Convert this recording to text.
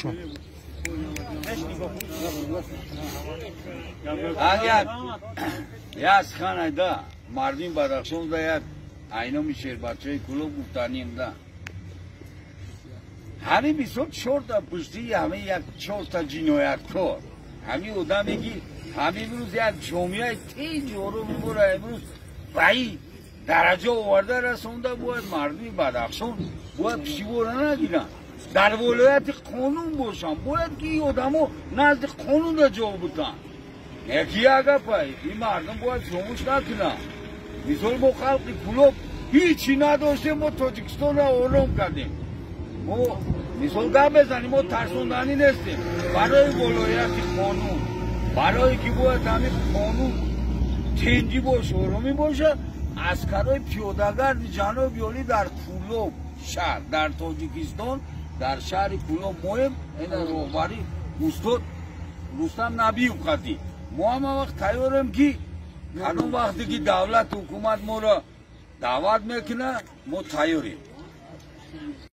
Бошад. Агар як ханайда мардуми Бадахшон да як айноми шербачаи Кӯлоб гуфтанем да, ҳамин мисол чорта пушти ҳамин як чорта ҷинояткор, ҳамин одаме ки ҳамин имрӯз як ҷомеаи тинҷ ороми моро имрӯз ба ин дараҷа оварда расонда, бояд мардуми Бадахшон бояд пишивора нагиранд, дар волояти қонун бошанд, бояд ки ин одамо назди қонунда ҷавоб бутанд. Яки як гапа ин мардум бояд фаромӯш накунанд. Мисол, мо халқи Кӯлоб ҳичи надоштем, мо Тоҷикистонро ором кардем. Мо мисол гап мезанем, мо тарсонданӣ нестем. Барои волояти қонун, барое ки бояд ҳамин қонун тинҷӣ боша, оромӣ боша, аскарои пиёдагарди ҷаноби олӣ дар Кӯлоб шаҳр, дар Тоҷикистон, дар шаҳри Кӯлоб моем, ина роҳбарӣ устод Рустам Набиев қадӣ. Мо ҳама вақт тайёрем ки кадом вақте ки давлату ҳукумат моро даъват мекунад, мо тайёрем.